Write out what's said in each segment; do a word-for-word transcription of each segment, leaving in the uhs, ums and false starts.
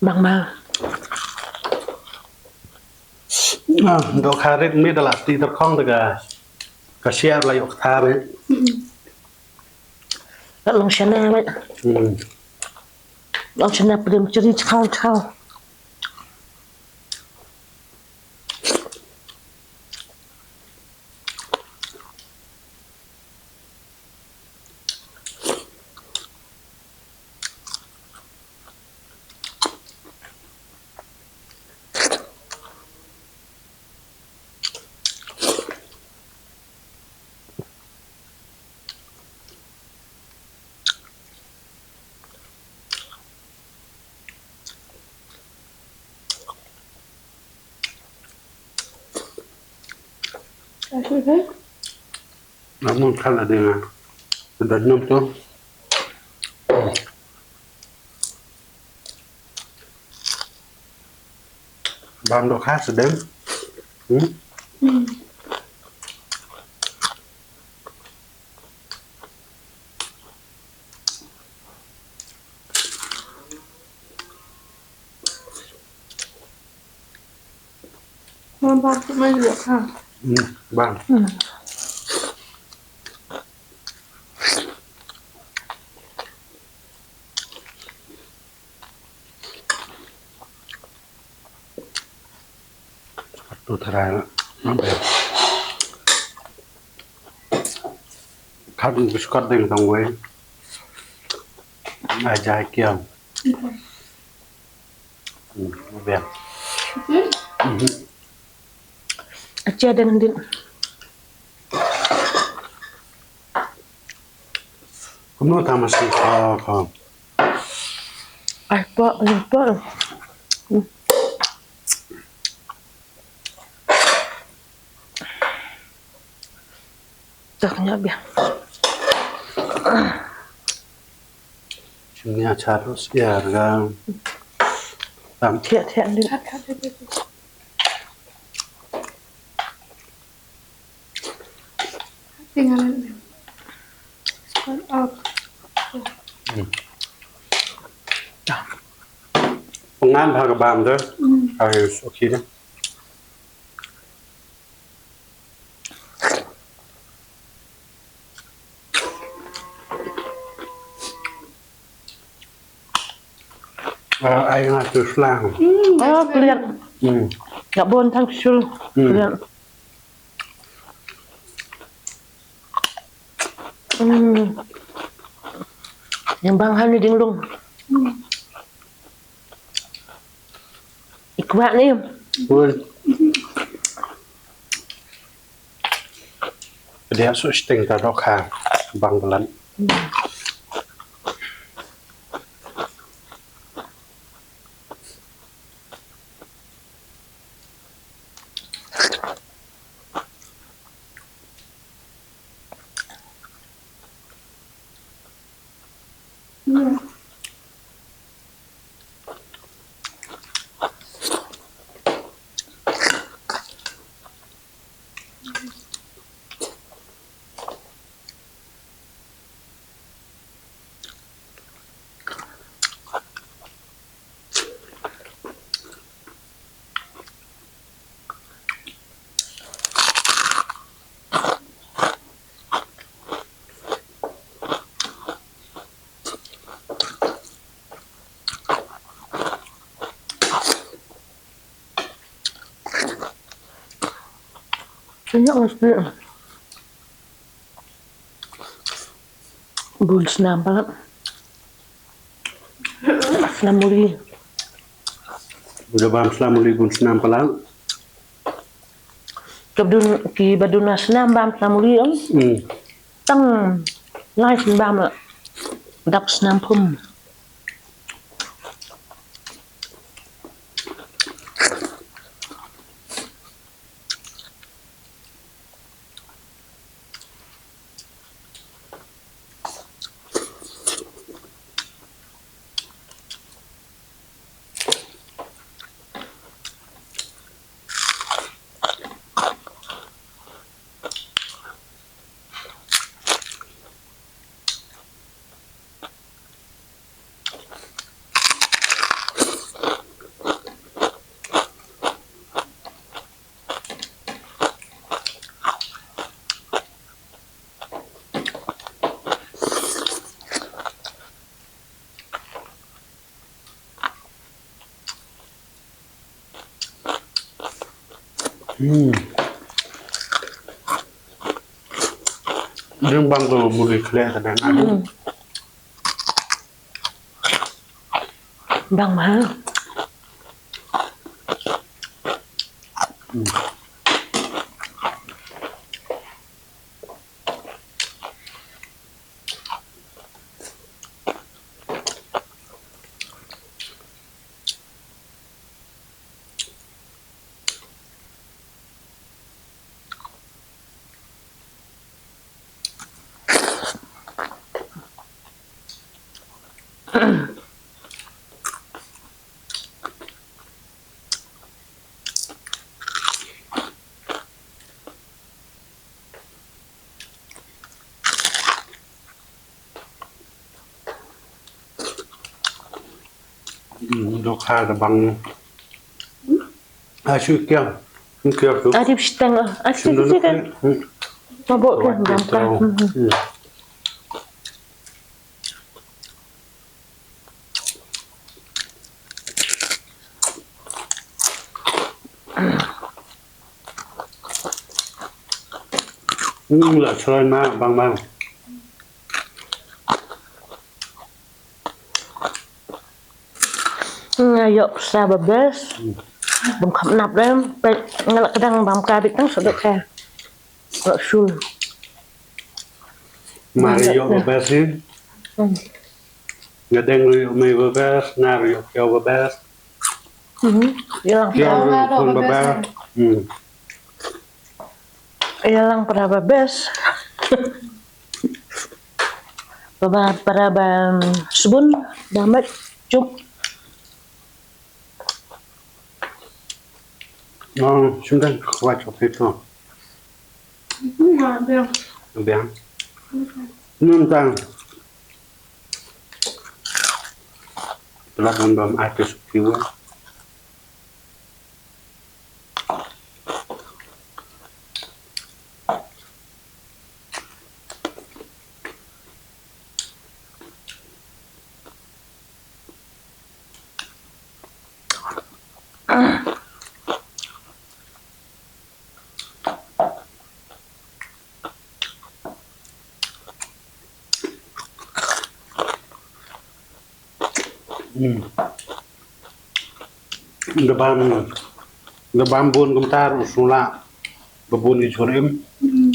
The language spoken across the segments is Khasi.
Bang ma. Ah, dohkha rit mi da la ti terkhong da ka, ka siar la yok tha rit. Ka long shana rit. Hmm. Long shana pdem cheri chkau chkau. Amun khala denga. Sudah enam tu. Bam dohkha sedeng. Hmm. Bam, bam, tu mai juga ha. Hmm, bam. Hmm. Tu tharai la. Khat biskot ding tang wei. Ai jai kiam. Hmm, biang. Acha ding ding. Kumno ta masi kha kha. Ai pa, ai pa. Tak nya bia. Sini acha terus biar kan. Tam. Thiah thiah ding. Tinggal. Hmm. Pengan ha ka bam tu. Hmm. Ai, okay dah. Ah, ai nga tu slang. Hmm. Ah, kliat. Hmm. Nga bun tang sul. Hmm. Kliat. Hmm. Yang bang hani ding lung. Hmm. Ikwak ni. Ul. Dia su sting ta dohkha bang belan. Hmm. Banyak mesti. Bun snam palat. Snam muri. Udah bam snam muri bun snam palat. Kebdun ki badun snam bam snam muri om. Hmm. Tang lai snam bam la. Dak snam phum. Hmm. Dang bang ko muri khleh ka dang adu. Hmm. Bang ma. Hmm. Hmm, dok ha da bang. Ah, shu kiang. Shu kiang tu. Adip sitang, ah. Adip sitang. Hmm. Mabok ke, bang ka. Hmm. Hmm, la choi ma, bang bang. Nga ïoh sa ba best. Hmm. Bym kham nap dem, peit nga la kdang bam ka bit tang sa dok ka. Nga la shul. Ma ïoh ba best hi. Hmm. Nga deng ruh ïoh mei ba best, nga ruh ïoh phi ba best. Hmm. Ïa lang. Phi ruh ïoh ba best. Hmm. Ïa lang para ba best. Ba, ba, para ba, mm, sbun, ba met, chup. Oh, shim dang, kwah chop pito. Hmm, biang. Biang. Hmm, tang. Telah kan bam artis kiwa. Hmm. Da bam, da bam bun kumta ruh sngewlah ba bun ki jhur im. Hmm.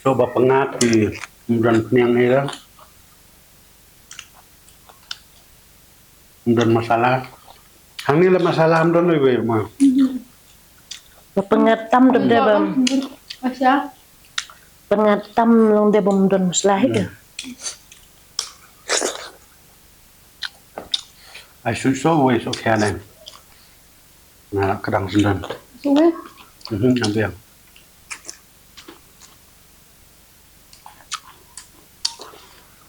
So ba pyngngad ki ym don pniang ïa ka. Ym don masala. Hangne la masala ym don iwei ma. Ba pyngngad tam don de bam. Asha. Pyngngad tam long de bam don masala hi. Hmm. Ai shu so wei so kane. Na kdang sendon. So wei. Mhm, ambiang.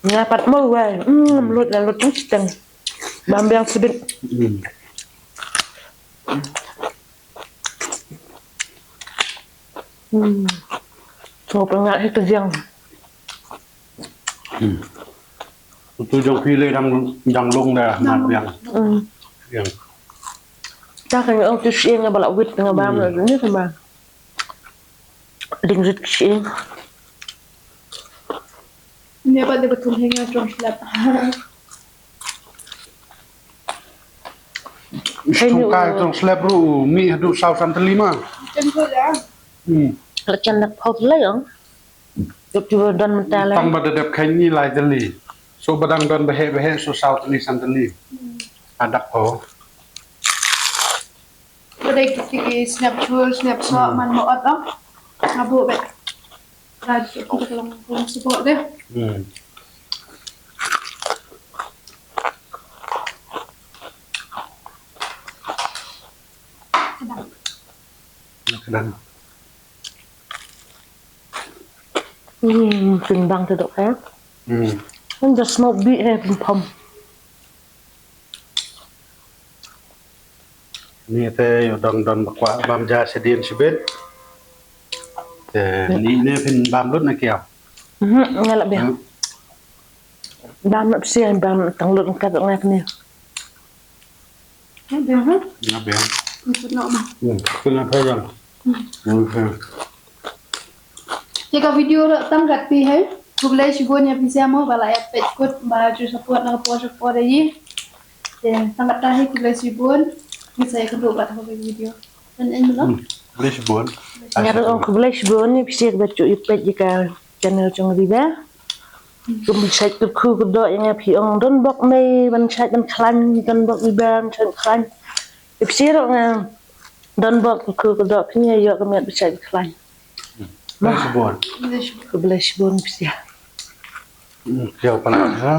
Nga pat mo wei. Hmm, lut la lut tang. Bam biang sbit. Hmm. Hmm. So pyngat hi ka jiang. Hmm. Utu jong phi le dang, dang long da mat biang. Hmm. Biang. Ta ka ong tu shi nga ba la wit nga bam ni ka ma. Ding rit shi. Ni ba de betul hinga jong slap. Stung kai tong slap ruh mih haduh saw san tylli ma. Chen ko da. Hmm. La chen dak phaw tylli ong. Duk ju don mynta la. Tang ba da dep khein ni lai tylli. So ba dang don ba heh ba heh so saw tylli san tylli. Hmm. A dak phaw. Ba dei ki snap chul, snap so man mo ot ong. Nga buh bad. Ka long kum sboh de. Hmm. Ka dang. Hmm, sing bang te dok eh. Hmm. Kan just smoke bi eh pum pum. Ni te ïoh dang don ba kwah bam ja sha dien shibit. Te ni ne phin bam lut na kiaw. Mhm, nga la biang. Hmm. Bam na psian bam tang lut kat nga kne. Nga biang ha? Nga biang. Nga put nok ma. Hmm, put nok pha jang. Okay. Te ka video ruh tang kat phi hi. Khublei shibun ïa phi sha mo ba la ïa peit kut ba ju support na ka por sha ka por ïa i. Te tang kat ta hi khublei shibun. Ngi sa ïa kynduh bad ha ka video. Kan en lo. Hmm. Khublei shibun. Nga ruh ong khublei shibun ïa phi sha ba ju ïa peit ïa ka channel jong Riba. Kum shait kyrkhu kyrdoh ïa nga phi ong don bok mei ban shait ban khlaiñ don bok Riba ban shait ban khlaiñ. Ïa phi sha ruh nga don bok kyrkhu kyrdoh phi ïa ïoh ka met ban shait ban khlaiñ. Khublei shibun. Khublei shibun phi sha. Hmm, ïa pala ha.